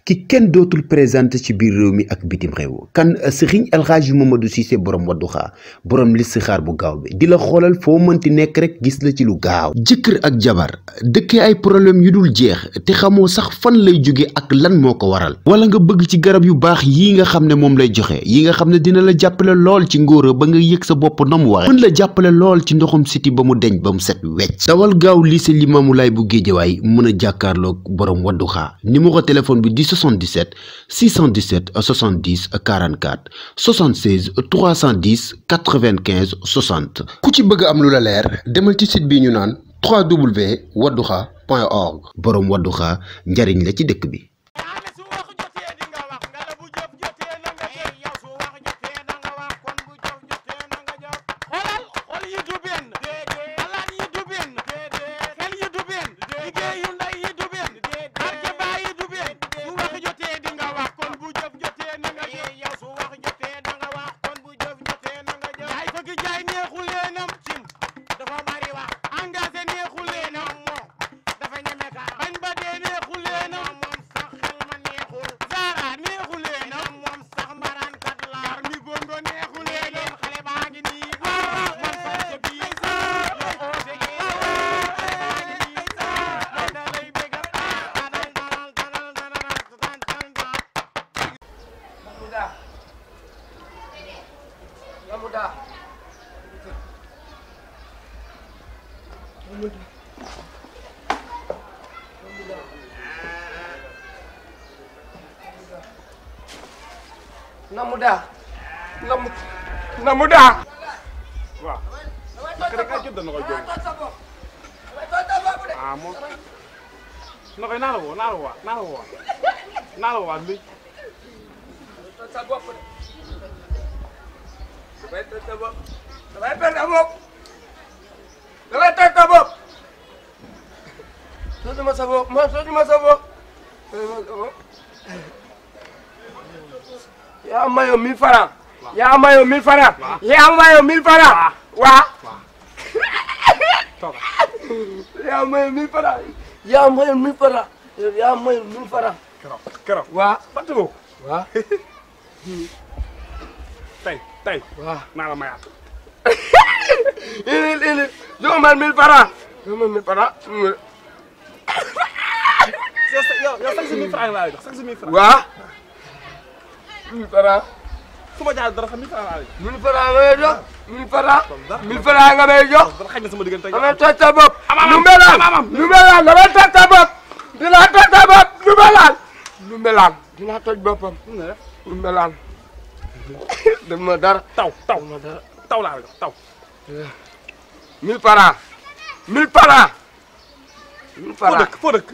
ki kenn dootul présenté ci biir réew mi ak bitim réew kan Serigne El Hadji Mamadou Cissé borom Wadduha borom listixaar bu gaaw bi di la xoolal foo mënti nekk rek gis la ci lu gaaw jëkkër ak jabar dëkkee ay problème yu dul jeex te xamoo sax fan lay jóge ak lan moo ko waral wala nga bëgg ci garab yu baax yii nga xam ne moom lay joxe yi nga xam ne dina la jàppale lool ci ngóora ba nga yëg sa bopp na mu waxe mën la jàppale lool ci ndoxum siti ba mu deñ ba mu set wecc dawal gaaw lycée Limamoulaye bu Géejawaay mën a jàkkaarloog borom Wadduha numéro téléphone bi di 77 617 70 44 76 310 95 60 ku ci bëgg am lu la leer demal ci site bi ñu naan www.wadduha.org borom Wadduha njariñ la ci dëkk bi. Namuda waaw rek ay jënd na koy jox ah moom na koy naa la woo li sa bopp damay toj sa bopp damay toj sa bopp tojuma sa bopp tojuma sa bopp yaa mayo 1000 francs yaa mayo 1000 francs yaa mayo 1000 francs waa yaa mayo 1000 francs yaa mayo 1000 francs yaa mayo 1000 francs keroog waa fàttali waa tey waa naa la mayaat ini jox ma 1000 francs jox ma 1000 francs yow sax si 1000 francs laa lay jox sax si 1000 francs waa 1000 francs su ma jaar dara xam 1000 francs laa lay jox 1000 francs nga may jox 1000 francs 1000 francs nga may jox dara xaj na sama diggante damay toj sa bopp lu melaan damay toj sa bopp dinaa toj sa bopp lu melaan dinaa toj boppam lu melaan dem ma dara taw laa la jox taw 1000 francs 1000 francs 1000 francs foo dëkk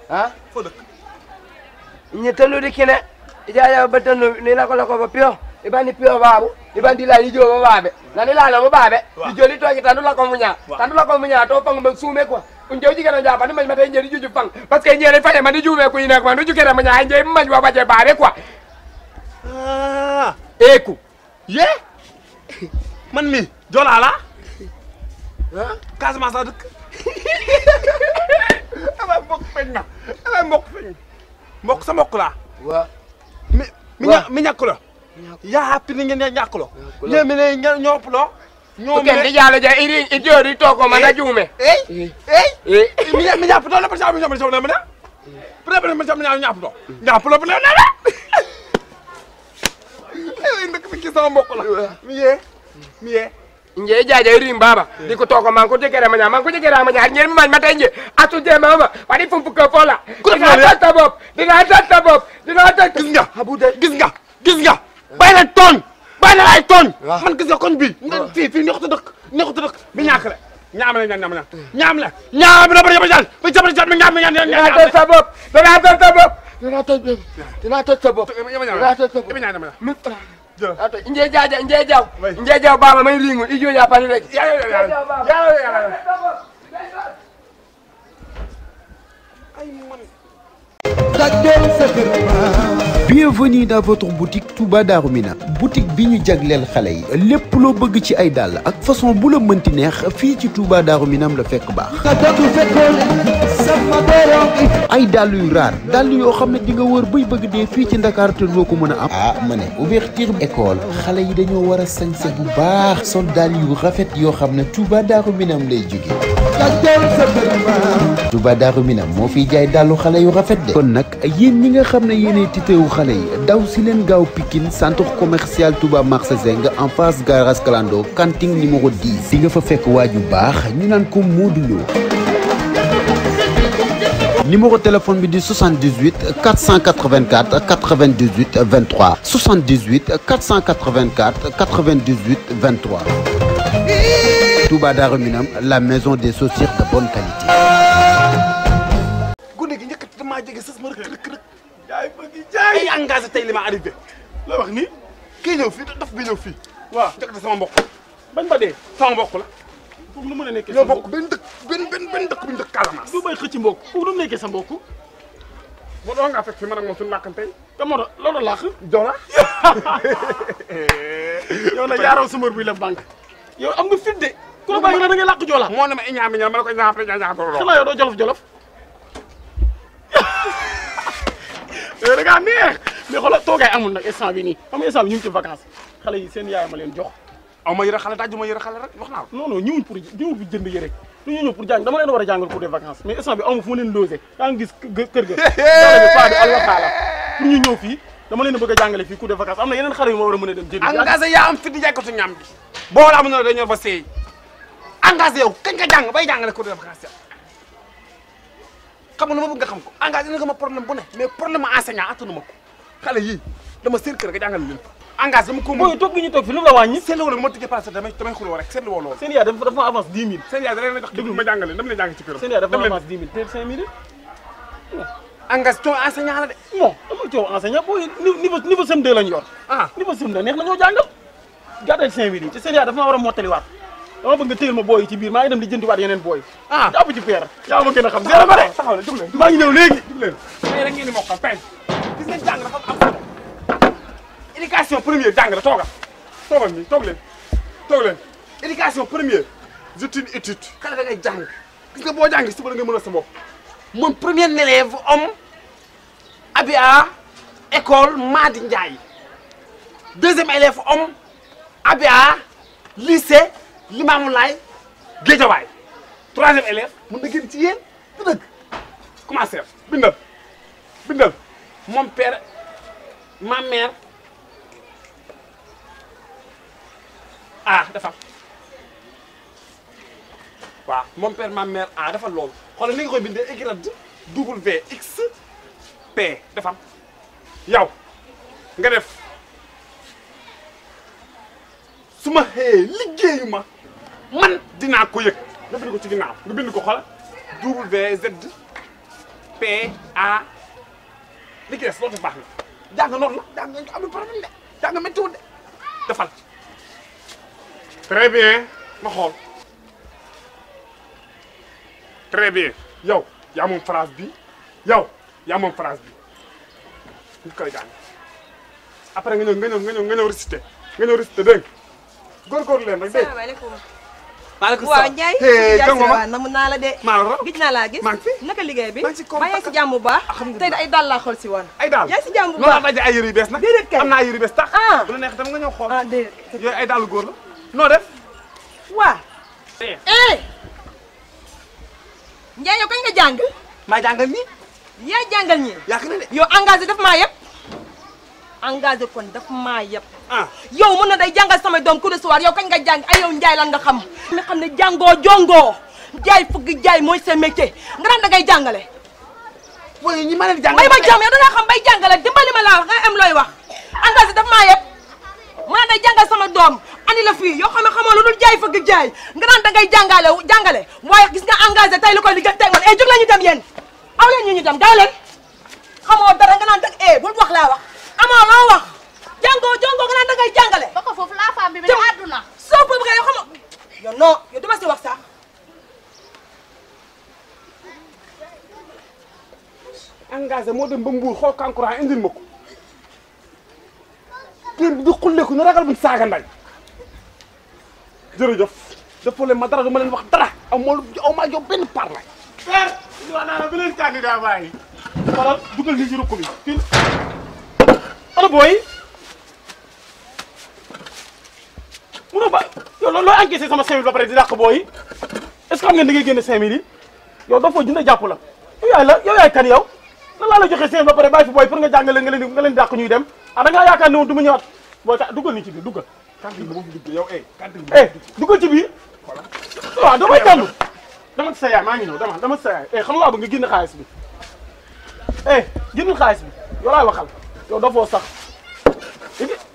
ah foo dëkk ñettandu di kine ijaya batandu ni la ko ba pio ibani pio babu ibandi la ni jo babe nani la na babe di joli to tandu la ko munya to pang ba sume quoi unjew ji gëna japa ni ma tay ñeri juju pang parce que ñeri fay ma di jume ko ina ko du jukere ma nya ñey ma wa baje babe quoi ah eku ye man mi jola la ah Casamance la dëkk ama mbokk feñ na ama mbokk sa mbokk la wa mi ñàkk la yaa pi ni ngeen ñàkk la ñoom ne ñoo pulo ñoom ken di jalo ja iri idiori to ko ma na jume mi ñàpp do la pa sa mi ñoom la ma na pré ma sam ñàpp do ñàpp la na ay ndek fi ci sama mbokk la mi ye nje jaja iri baba di ko to ko man ko jekere ma nya ñer mi ma tay nje atu je mama wadi fu ko fola dina ta bopp gis nga bay na tooñ ay tooñ man gis nga koñ bi fii neexut a dëkk bi ñàkk la ñaam la bari ba jall dinaa toj sa bopp nje jaw baba may ringu ijo ya pani rek ay man dajjal sa kër Bienvenue dans votre boutique Touba Darou Minam boutique bi ñu jagleel xale yi lépp loo bëgg ci ay dàll ak façon bu la mënti neex fii ci Touba Darou Minam la fekk baax ay dàll yu raar dàll yoo xam ne di nga wër bay bëgg dee fii ci Ndakaar te doo ko mën a am ma ne ouverture école xale yi dañoo war a sañse bu baax sol dàll yu rafet yoo xam ne Touba Darou Minam lay jóge Touba Darou Minam moo fiy jaay dàllu xale yu rafet de kon nag yéen ñi nga xam ne yéenay titeewu xale yi daw si leen gaaw Pikine centre commercial Touba marché Zeng en face garage Kalando kanting numéro 10 di nga fa fekk waaju baax ñu naan ko Modou Lo numéro téléphone bi di 78 484 98 23 78 484 98 23 Touba Darou Minam la maison des chaussures de bonne qualité. gune gi njëkkati damaa jege sës ma rëkk. jaay bëgg jaay ay engagé tey li ma arrivé. la wax ni kii ñëw fii daf bi ñëw fii. waaw njëkkati sama mbokk. bañ ba dee sama mbokk la. foofu nu mën a nekkee sa mbokk benn dëkk benn dëkk bu ñu dëkk Casamance. du bay xëcc mbokk foofu nu mu nekkee sa mbokk. moo doon ngaa fekk fi man ak moom suñu làkkante. te moo doon loolu làkk. Jola. yow nag yaaraw sumar bi la banque. yow am nga fit de. ku la bàyyi la da ngay làkk Jola. moo ne ma iñaam iñaam ma ne ko ñaar xanaa yow doo jolof da ngaa neex mais xoolal toogaay amul nag instant bi nii xam nga instant bi ñu ngi ci vacances xale yi seen yaay ma leen jox. aw ma yëre xale daju ma yëre xale rek wax naa ko. non non ñëwuñ pour jënd yëre dañoo ñëw pour jàng dama leen war a jàngal pour des vacances mais instant bi amu fu ma leen logé yaa ngi gis kër ga doole bi paa bi alwataala pour ñu ñëw fii dama leen bëgg a jàngale fii cours de vacances am na yeneen xale yu ma war a mën a dem jënd engagé yaa am fit di jàkkatu ñam bi boo la am na dañoo ba seey engagé yow kañ nga jàng bay jàngale cours de vacances xam nga lu ma bëgg nga xam ko engagé na nga ma problème bu ne mais problème enseignant attanu ma ko xale yii dama seen kër nga jàngal leen engagé dama ko mën toog gi ñu toog fi lu la wàññi seetlu woo nag ma tëjee passé damay xuloo rek seetlu woo loolu seen yaay dafa ma avance 10 000 seen yaay da leen tax déglu ma jàngale dama leen jàng ci kër seen yaay dafa ma avance 10 000 te 5 000 engagé coow enseignant la de bon dama coow enseignant boo niveau CM2 lañ yor niveau CM2 neex na ñoo jàngal gàddal 5 000 yi te seen yaay dafa ma war a mottaliwaat dama bëgg nga téyel ma booy ci biir maa ngi dem di jëndiwaat yeneen booy jàpp ci peer yaa ma gën a xam zéro ba de taxaw la dug leen maa ngi ñëw léegi dug leen tey rek ngeen di mokkal tey gis ngeen jàng dafa am éducation première jàng la toogal nii toog leen éducation première c'est une étude xale da ngay jàng gis nga boo jàngi suba da nga mën a sa bopp mon premier élève homme Abia école Madi Ndiaye deuxième élève homme Abia lycée Limamoulaye Guédiawaye troisième élève mën na gën ci yéen du dëgg commencé bindal mon père ma mère dafa waaw mon père ma mère dafa loolu xoolal ni nga koy bindee écrit WX P dafa yow nga def su ma xëyee liggéeyu ma man dinaa ko yëg nga bind ko ci ginnaaw nga bind ko xoolal WZ PA li ci des loolu baax na jàng noonu la jàng nga amul problème de jàng méttiwul de defal très bien ma xool très bien yow yaa moom phrase bi yaa moom phrase bi ñu koy jàng après nga ñëw réciter dégg góorgóorlu leen rek dégg salaamaaleykum. maaleykum waaw salaam. Ndiaye. jàng ma waaw namu naa la de. maa la raw gis naa laa gis. maa ngi fi naka liggéey bi. maa ngi ci kaw maa ngi si jàmm bu baax. tey ay dàll laa xool si woon. ay daal yaa ngi si jàmm bu noonu laa baax. daje ay yëre yu bees nag. déedéet kay am naa yëre yu bees tax. bu la neex tam nga ñëw xool. déedéet. yooyu ay dàllu góor la. noo def. waa. Ndiaye yow kañ nga jàng. maa jàngal nii. yaa jàngal ñii. yaa ngi ne de. yow engagé daf maa yeb. engagé kon daf maa yeb. ah yow mën na day jàngal samay doom ku de soir yow kañ nga jàng ay yow Ndiaye lan nga xam. nga xam ne jàngoo jongoo jaay fugg jaay mooy sa métier nga naan da ngay jàngale. booy ñi ma leen jàngal. may ma jàmm yow da nga xam bay jàngale dimbali ma laa wax nga am looy wax engagé daf maa yeb mën na day jàngal sama doom andi la fii yoo xam ne xamoo lu dul jaay fugg jaay nga naan da ngay jàngale waaye gis nga engagé tey lu koy liggéey teg man jóg la ñu dem yéen aw leen ñu dem gaaw leen xamoo dara nga naan dag bul wax laa wax amoo loo wax jàngoo nga naan da ngay jàngale. ba ko foofu la femme bi mais àdduna. soo ko bëggee yow xamoo yow non yow dama si wax sax. engagé moo dem ba Mbour xool kankurang indil ma ko jigéen bi di xulleeku ñu ragal buñ saaga nday jërëjëf defoo leen ma dara du ma leen wax dara aw ma yow benn parla père ñu wax naa la beneen candidat bàyyi xoolal dugal ni ci rukk bi kii ana booy munoo ba yow loolu looy encaissé sama 5000 ba pare di dàq booy est-ce que xam ngeen da ngay génne 5000 yi yow doo foo jënd jàpp la yow yaay kan yow nan laa la joxe 5000 ba pare bàyyi fi booy pour nga jàngale nga leen dàq ñuy dem ah da ngaa yaakaar ne woon du ma ñëwaat booy ka dugal ni ci biir dugal kantin moo fi dugg yow dugal ci biir waaw damay tànn dama ci sa yaay maa ngi ñëw dama ci sa yaay xam nga bëgg nga génn xaalis bi génnal xaalis bi yow laay waxal yow dafoo sax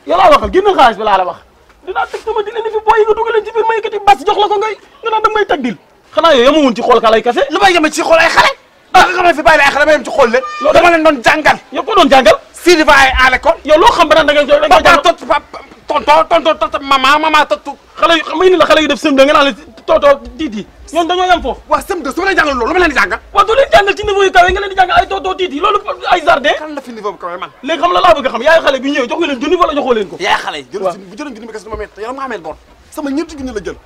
yow laay waxal génnal xaalis bi laa la wax dinaa teg sama dil indi fi booy yi nga dugal leen ci biir may yëkkati bas jox la ko nga naan da may teg dil xanaa yow yama woon ci xool ka lay kase lu may yema ci xool ay xale nga xam ne fi bàyyi la ay xale ma yem ci xool leen dama leen doon jàngal yow ko doon jàngal Sidi va à l'école yow loo xam ba naan da ngay jàngal tonton mama tot xale yu may ni la xale yu def sëm da nga naan la tootoo tiiti ñoom dañoo yem foofu waa sem de su ma leen jàngal loolu lu ma leen di jàngal waaw doo leen jàngal ci niveau yu kawe nga leen di jàngal ay tootoo tiiti loolu ay jardin kan la fi niveau bu kawe man léegi xam la laa bëgg a xam yaay xale bi ñëwee jox nga leen junni wala joxoo leen ko yaay xale bu jëloon junni bi kese du ma métti yow ma amee bor sama ñetti junni la jël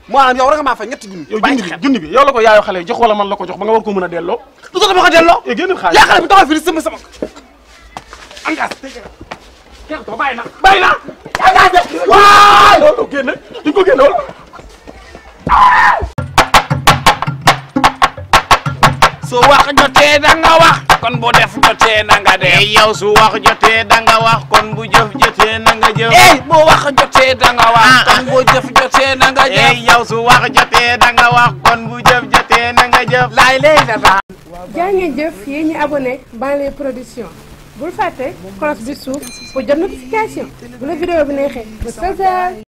maanaam yow war nga maa fay ñetti junni yow junni bi yow la ko yaayu xale jox wala man la ko jox ba nga war ko mën a delloo lu tax ma ko delloo génnal xaalis yaa xale bi taxaw fii sama engagé bàyyi na engagé waaw loolu génn di ko génn wala su wax jotee da nga wax kon bu def jotee na nga def yow su wax jotee da nga wax kon bu jëf jotee na nga jëf bu wax jotee da nga wax kon bu jëf jotee na nga jëf yow su wax jotee da nga wax kon bu jëf jotee na nga jëf laay lay dara jaa ngeen jëf yéen ñi abonné Banlieue Production bul fàtte cloche bi suuf pour jot notification bu la vidéo bi neexee ba